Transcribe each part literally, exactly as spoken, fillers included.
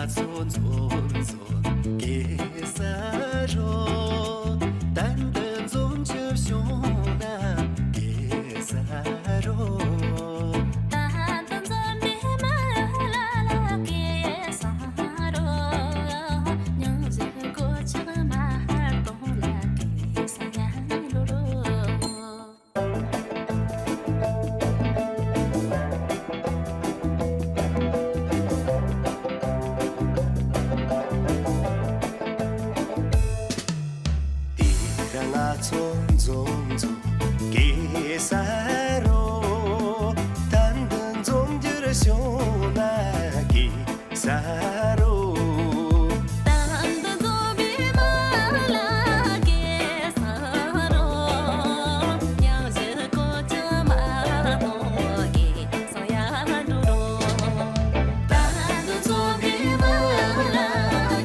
ཚོ་འཛོམས་འཛོམས་གེ་སར་རོ། གཏན་དུ་འཛོམས་རྒྱུ་བྱུང་ན་གེ་སར་རོ། གཏན་དུ་འཛོམས་པའི་མི་ལ་ལ་གེ་སར་རོ། སྙིང་རྗེ་གོ་ཆག་མ་གཏོང་ལ་གེ་སར་ཡ་རོ་རོ། དེ་རིང་ང་ཚོ་འཛོམས་འཛོམས་གེ་སར་རོ། གཏན་དུ་འཛོམས་རྒྱུར་བྱུང་ན་གེ་སར་རོ། གཏན་དུ་འཛོམས་པའི་མི་ལ་གེ་སར་རོ། སྙིང་རྗེ་གོ་ཆག་མ་གཏོང་གེ་སར་ཡ་འགྲོ་རོ། གཏན་དུ་འཛོམས་པའི་མི་ལ་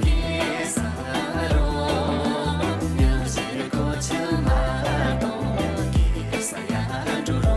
གེ་སར་རོ། སྙིང་རྗེ་གོ་ཆག་མ་གཏོང་གེ་སར་ཡ་འགྲོ་རོ།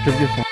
གྲུབ་རྒྱུ་སོང་།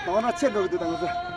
དང་ན་ཆེ་འགྲོ་གི་འདུག་དང་ཟེར།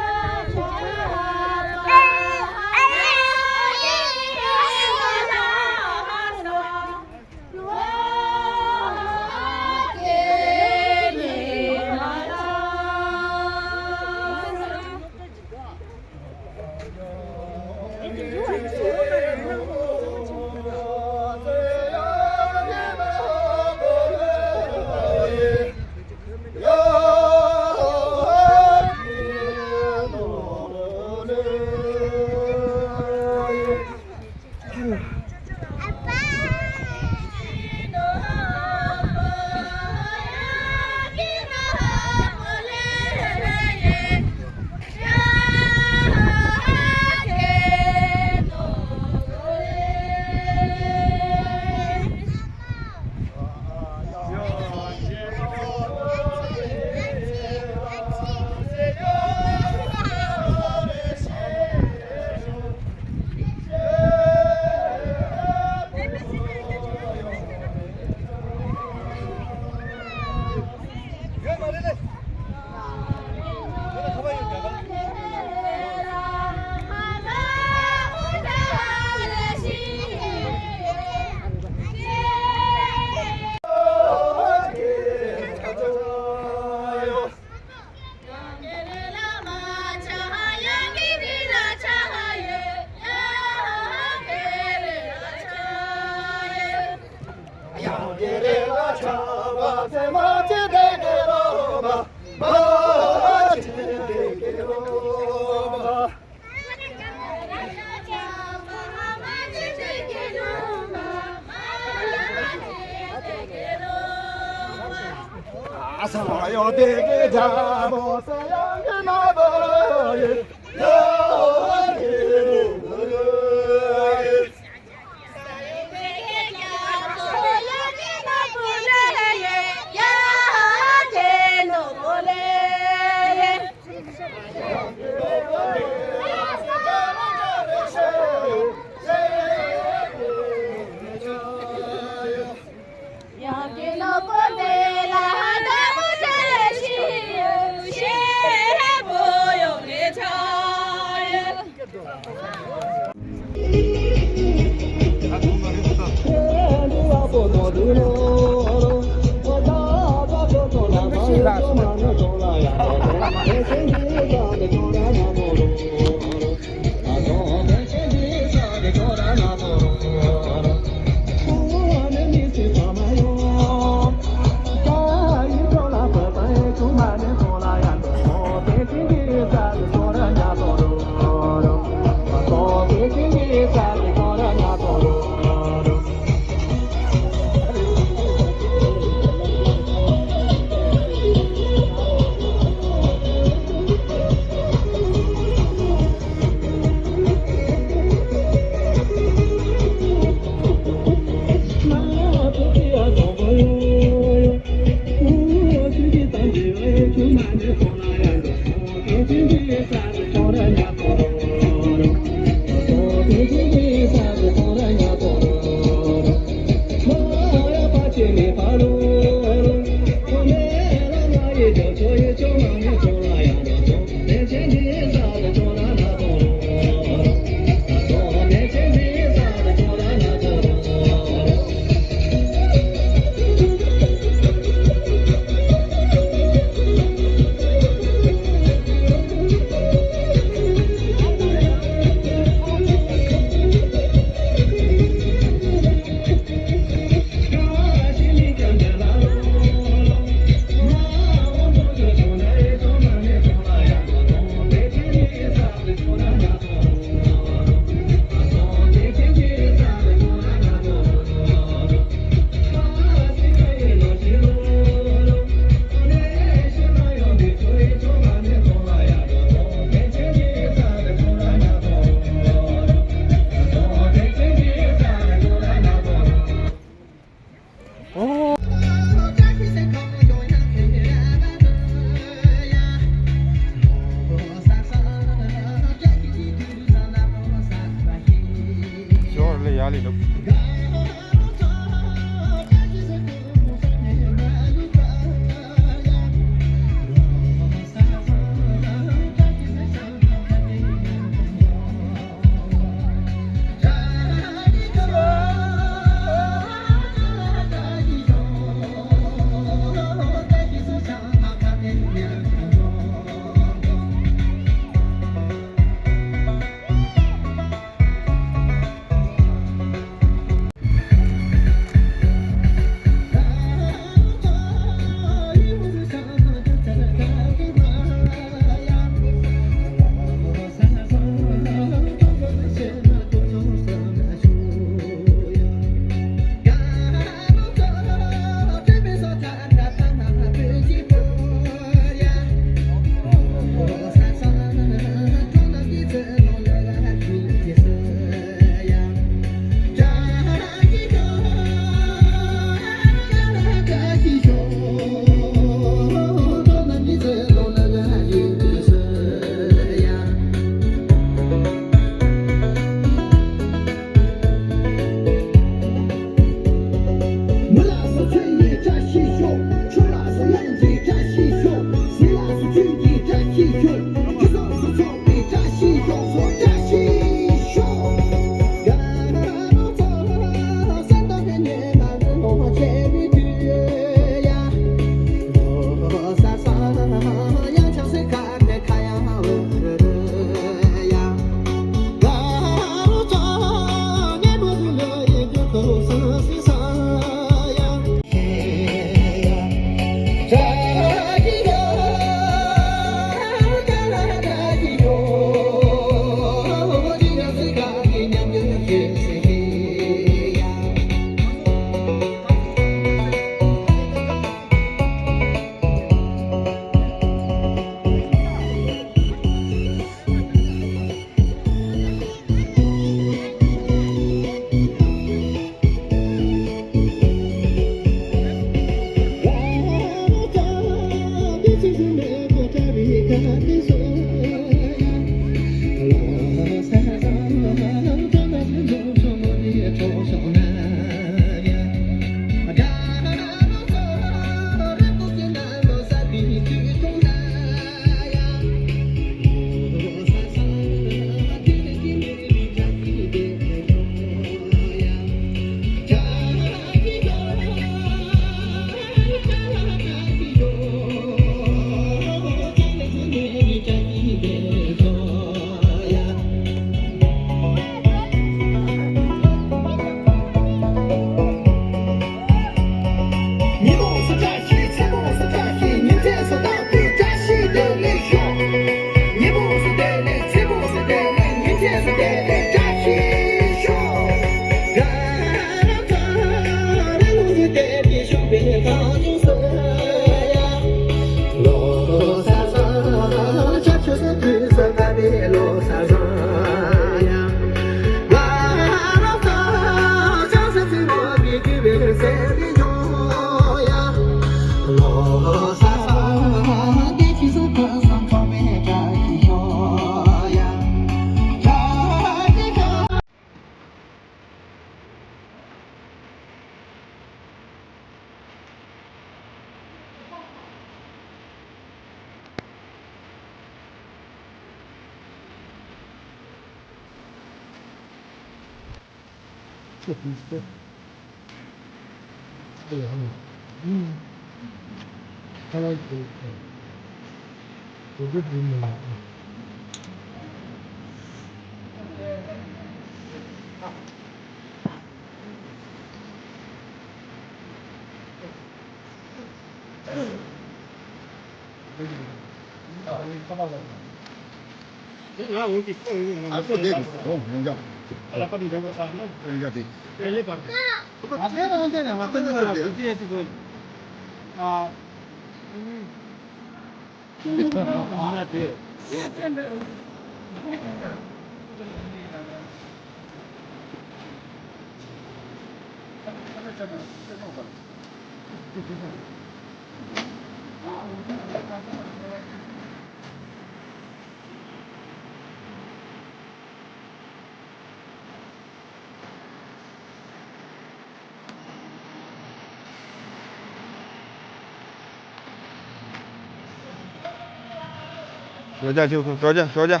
ཞོགས་ཇ། ཞོགས་ཇ། ཞོགས་ཇ།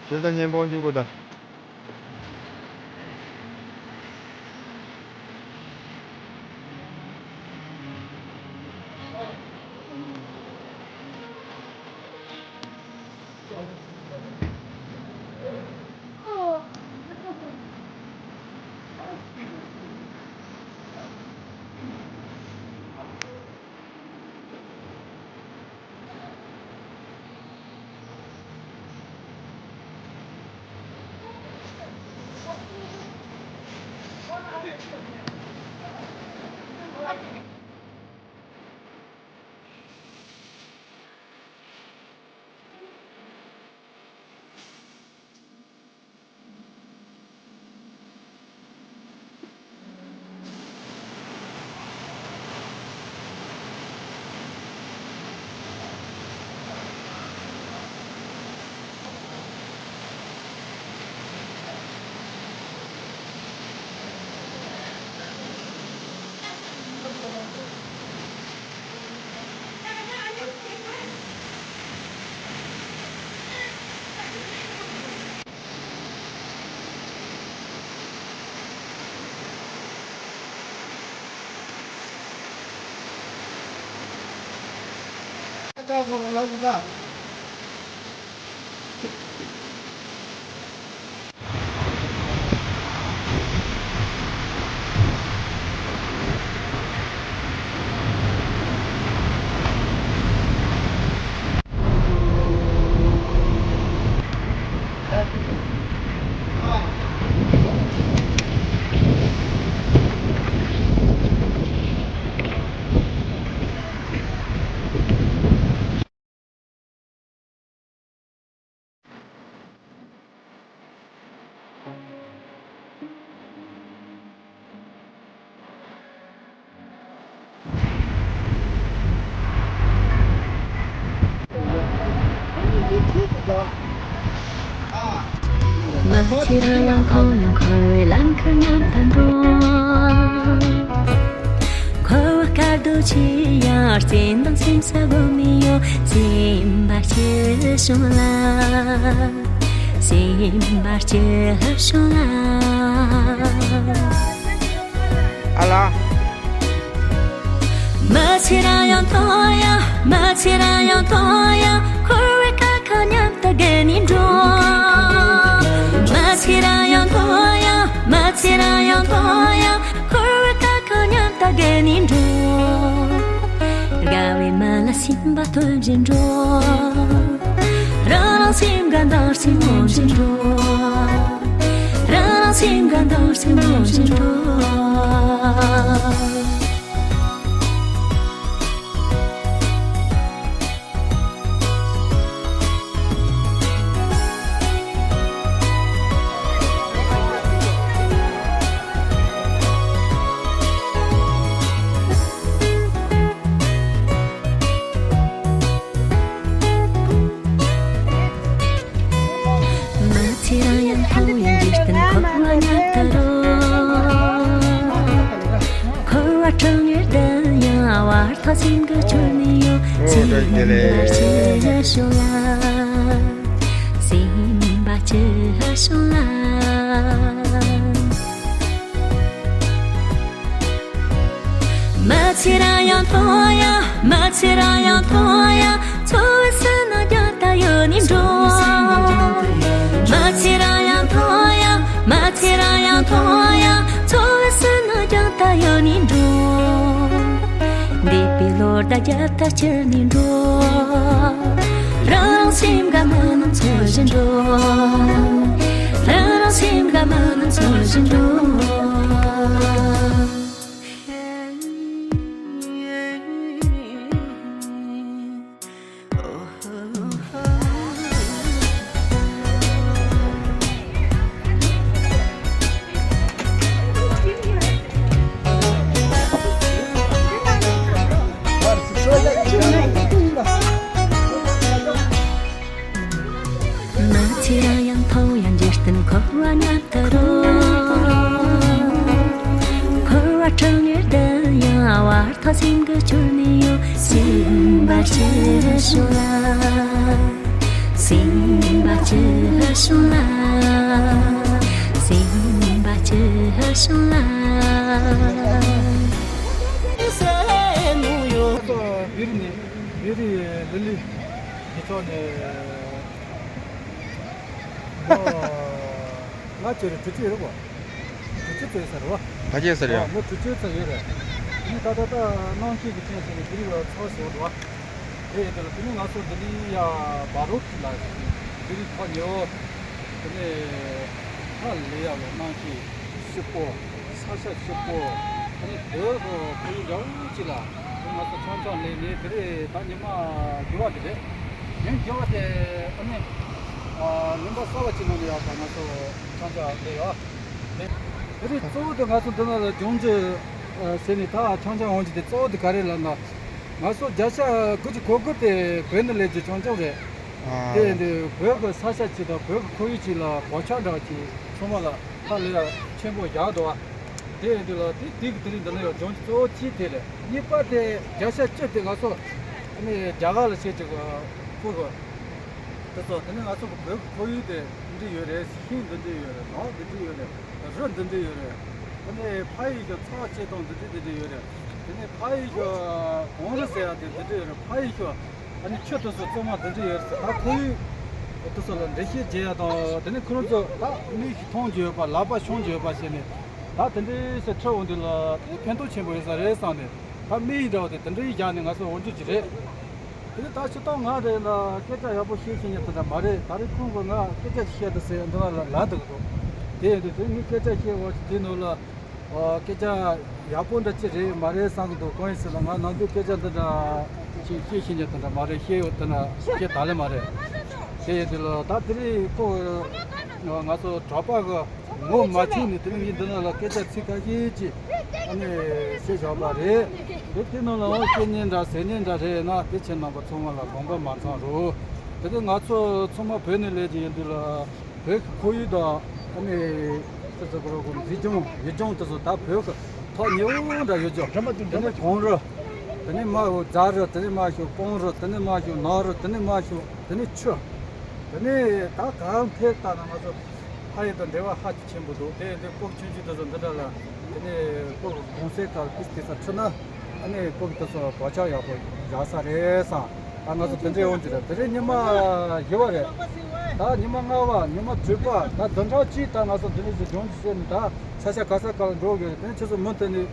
ཞོགས་ཇ་སྙིང་པོ་འཇུག་དགོས་ད། མ་ཚེ་རིང་ཡང་ཁོང་ཡང་འཁོར་བའི་ལམ་ཁར་མཉམ་དུ་འགྲོ། འཁོར་བ་དཀའ་སྡུག་ཆེ་ཡང་བརྩེ་དང་སེམས་ས་སྒོ་མི་ཡོང་སེམས་པ་སྐྱིད་བྱུང་ལ། སེམས་པ་སྐྱིད་བྱུང་ལ། ཨ་ལ། མ་ཚེ་རིང་ཡང་ཐོག་ཡང་། མ་ཚེ་རིང་ཡང་ཐོག་ཡང་། འཁོར་བའི་དཀའ་ཁག་མཉམ་དུ་བརྒལ་ནས་འགྲོ། མ་ཚེ་རིང་ཡང་ཐོག་ཡང་། མ་ཚེ་རིང་ཡང་ཐོག་ཡང་། འཁོར་བའི་དཀའ་ཁག་མཉམ་དུ་བརྒལ་ནས་འགྲོ། དགའ་བའི་མི་ལ་སེམས་པ་སྟོན་བཞིན་འགྲོ། རང་རང་སེམས་དགའ་འདང་སེམས་མོ་བཞིན་འགྲོ། རང་རང་སེམས་དགའ་འདང་སེམས་མོ་བཞིན་འགྲོ། མ་ཚེ་རིང་ཡང་ཐོག་ཡང་འཇིག་རྟེན་འཁོར་བ་མཉམ་དུ་རོལ། འཁོར་བ་གྲང་ངར་ལྡན་ཡང་བར་ཐག་ཟིན་དུ་གྱུར་ནས་ཡོད། སེམས་པ་སྐྱིད་ཤོག་ལ། སེམས་པ་སྐྱིད་ཤོག་ལ། ཚེ་རིང་ཡང་མཐོང་ཡང་། མ་ཚེ་རིང་ཡང་མཐོང་ཡང་། འཚོ་བའི་སེམས་ནང་རྒྱང་ལྟ་ཡོད་ནི་འགྲོ། མ་ཚེ་རིང་ཡང་མཐོང་ཡང་། མ་ཚེ་རིང་ཡང་མཐོང་ཡང་། འཚོ་བའི་སེམས་ནང་རྒྱང་ལྟ་ཡོད་ནི་འགྲོ། འདས་པའི་ལོ་ཟླ་རྒྱབ་ལྟ་བྱས་ནི་འགྲོ། རང་རང་སེམས་དགའ་མ་རྣམས་འཚོ་བཞིན་འགྲོ། རང་རང་སེམས་དགའ་མ་རྣམས་འཚོ་བཞིན་འགྲོ། མ་ཚེ་རིང་ཡང་མཐོང་ཡང་འཇིག་རྟེན་འཁོར་བ་མཉམ་དུ་རོལ། འཁོར་བ་འཁྲུལ་ངེས་བདེན་ཡང་བར་ཐག་ཟིན་གྱི་སྐྱོར་ནས་ཡོད། སེམས་པ་སྐྱིད་བྱུང་ལ། སེམས་པ་སྐྱིད་བྱུང་ལ། སེམས་པ་སྐྱིད་བྱུང་ལ། བེ་རི་ནས། བེ་རི་ལི་ལི་གི་ཕྱོགས་ནས། ང་ཁྱེད་རང་དུས་ཚོད་རེད་བ། དུས་ཚོད་ཚོད་ཟེར་བ། ཕ་སྐད་ཟེར་ཡ། ཨ། མི་དུས་ཚོད་ཚོད་ཡོད་རེད། ངས་ད་ད་ལྟ་གནམ་གཤིས་ཀྱི་རྐྱེན་བྱས་ནས་དེ་རིང་ལ་ཚོགས་ཞུགས་འགྲོ་བ། དེ་ཡིན་དུས་ལ་དེ་ནས་ང་ཚོ་འདི་ནས་ཡ་བ་རོ་ཁི་ལ་དེ་རིང་ཐག་ཉེ་བོ། དེ་ནས་ཧ་ལས་ཡག་གི་གནམ་གཤིས་སྐྱིད་པོ། ས་ཆ་སྐྱིད་པོ། དེ་ནས་བོད་ཀྱི་ཁོར་ཡུག་འདྲ་བོ་ཅིག་ལ་དེ་ང་ཚོ་ཆང་ཆང་ལས་ནས་དེ་རེད། ད་ཉི་མ་དགུ་པ་དེ་རེད། ཉིན་དགུ་པ་དེ་ཨ་ནི་ལུང་པ་གསར་པ་ཅིག་ནང་ནས་ཡག་པ་ང་ཚོ་ཆང་ཆང་ལས་ཡོད། དེ་རེད། གཙོ་བོ་དེ་ང་ཚོ་འདི་ནང་ལ་སྦྱོང་རྒྱུ་ཟེར་ནས་ད་ཆང་ཆང་འོང་རྒྱུ་དེ་གཙོ་བོ་དེ་ག་རེ་ལབ་ན། ང་ཚོ་བརྒྱ་ཆ་དགུ་བཅུ་གོ་དགུ་དེ་བོད་ནས་སླེབས་རྒྱུ་ཆང་ཆང་རེད། དེ་ཡིན་དུས་བོད་ཀྱི་ས་ཆ་ཅིག་དང་བོད་ཀྱི་ཁོར་ཡུག་ཅིག་ལ་གོད་ཆག་འདྲ་བ་ཅིག་ཚང་མ་ལ་ཧ་ལས་ཡག་ཆེན་པོ་བཞག་འདུག་བ། དེ་ཡིན་དུས་ལ་དེ་དུས་ཀྱི་དེ་རིང་འདི་ན་ཡང་སྦྱོང་རྒྱུ་གཙོ་བོ་གཅིག་དེ་རེད། གཉིས་པ་དེ་བརྒྱ་ཆ་བཅུ་དེ་ང་ཚོ་ཨ་ནི་རྒྱ་གར་ལ་བྱེད་ཅིག་ཕུལ་དགོས། དེ་ཚོ་དེ་ནས་ང་ཚོ་གི་བོད་ཀྱི་ཁོར་ཡུག་དེ་འདི་ཡོད་རེད། ཤིང་འདི་འདྲ་ཡོད་རེད། ནགས་འདི་འདྲ་ཡོད་རེད། རི་འདི་འདྲ་ཡོད་རེད། དེ་ནས་ཕ་ཡུལ་གྱི་འཚོ་བ་སྐྱེལ་སྟངས་འདི་འདྲ་འདི་འདྲ་ཡོད་རེད། དེ་ནས་ཕ་ཡུལ་གྱི་གངས་རི་ཟེར་ཡ་དེ་འདི་འདྲ་ཡོད་རེད། ཕ་ཡུལ་གྱི་ཨ་ནི་ཆུ་དེ་ཚོ་གཙང་མ་འདི་འདྲ་ཡོད་རེད་ཟེར། ད་ཁོར་ཡུག་དེ་ཚོ་ལ་འགྲེལ་བཤད་བརྒྱབ་ཡ་དང་། དེ་ནས་ཁོ་རང་ཚོ་ད་མིག་གིས་མཐོང་རྒྱུ་ཡོད་པ། ལག་པ་མཆོང་རྒྱུ་ཡོད་པ་བྱས་ནས། ད་དེ་འདྲའི་ཞིག་ཁྲིད་འོང་དུས་ལ་དེ་ཕན་ཐོགས་ཆེན་པོ་ཡོད་ས་རེད་བསམ་ནས། ད་དམིགས་ཡུལ་འདྲ་བོ་དེ་དེ་འདྲའི་བཞག་ནས་ང་ཚོ་འོང་རྒྱུ་ཅིག་རེད། དེ་ནས་ད་སྤྱིར་བཏང་ང་རེད་ན་སྐད་ཆ་ཡག་པོ་བཤད་ཤེས་མཁན་དེ་འདྲ་མ་རེད། ད་རེས་ཁོང་གིས་ང་སྐད་ཆ་བཤད་དང་ཟེར་འདི་ལ་ལབ་འདུག་གི་འདུག་དེ་ཡིན་དུས་དེ་ངས་སྐད་ཆ་བཤད་འོང་དེ་ནང་ལ། ཨོ། སྐད་ཆ་ཡག་པོ་འདྲ་ཅིག་རེད་མ་རེད་བསམ་གི་འདུག་གང་ཡིན་ཟེར་ན་ང་ནམ་རྒྱུན་སྐད་ཆ་འདི་འདྲ་ཅིག་བཤད་ཤེས་མཁན་དེ་འདྲ་མ་རེད། བཤད་ཡོད་དེ་འདྲ་བཤད་ད་ལེ་མ་རེད། དེ་ཡིན་དུས་ལ་ད་དེ་རིང་ཁོ་ང་ཚོ་གྲྭ་པ་གི་ངོ་མ་ཆུང་ནས་དེ་རིང་ངས་འདི་ནང་ལ་སྐད་ཆ་ཚིག་ཁ་ཤས་ཅིག་ཨ་ནི་བཤད་བཞག་པ་རེད། དེ་དེ་ནང་ལ་འོ་བཤད་མཁན་འདྲ་ཟེར་མཁན་འདྲ་རེད་ན་དེ་ཁྱེད་རྣམ་པ་ཚང་མ་ལ་དགོངས་པ་མ་ཚོམ་རོགས། དེ་དེ་ང་ཚོ་ཚང་མ་བོད་ནས་སླེབས་ཀྱི་ཡིན་དུས་ལ་བོད་ཀྱི་ཁོར་ཡུག་དང་ཨ་ནི་ཅི་ཟེར་དགོས་རེད། གོ་མཛེས་ལྗོངས་ཡུལ་ལྗོངས་དེ་ཚོ་ད་བོད་ཀྱི་ཐག་ཉེ་བོ་འདྲ་ཡོད་ཅོག་དེ་ནས་གངས་རི། དེ་ནས་མར་ཞོག་རྫ་རི། དེ་ནས་མར་ཞོག་སྤང་རི། དེ་ནས་མར་ཞོག་ནགས་རི། དེ་ནས་མར་ཞོག་དེ་ནས་ཆུ། དེ་ནས་ད་གང་ཐད་ལྟ་ན་ང་ཚོ་ཕ་ཡུལ་དང་འབྲེལ་བ་ཧ་ཅང་ཆེན་པོ་འདུག་དེ་དེ་སྤོ་ཆུང་ཆུང་དེ་ཚོ་འདི་འདྲ་ལ། དེ་ནས་སྤོ་གོང་ཚད་ཁག་ཏིས་ཏིས་ས་ཁྲིད་ན་ཨ་ནི་སྤོ་གི་དེ་ཚོ་གོད་ཆག་ཡག་པོ་བཞག་ས་རེད་བསམ། ད་ང་ཚོ་དེ་འདྲའི་འོང་གི་རེད། དེ་རིང་ཉི་མ་བཞི་པ་རེད། ད་ཉི་མ་ལྔ་པ། ཉི་མ་དྲུག་པ། ད་བདུན་ཕྲག་གཅིག་ད་ང་ཚོ་འདི་ནས་ཅིག་སྦྱོང་གི་བྱས་ནས་ད་ས་ཆ་ག་ས་ག་ལ་འགྲོ་དགོས་རེད། དེ་ནས་ཁྱེད་ཚོ་མུ་མཐུད་ནས།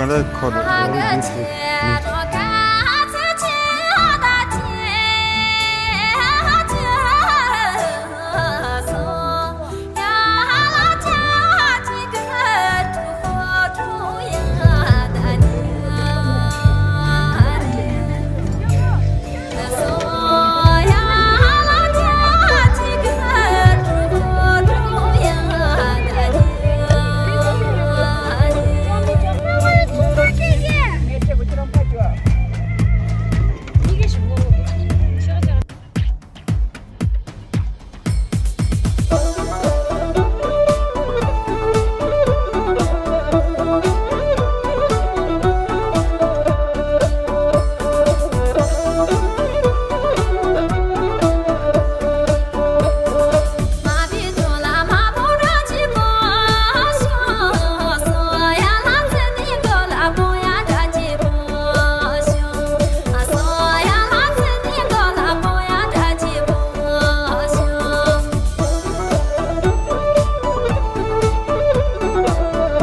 Another corner. Very beautiful.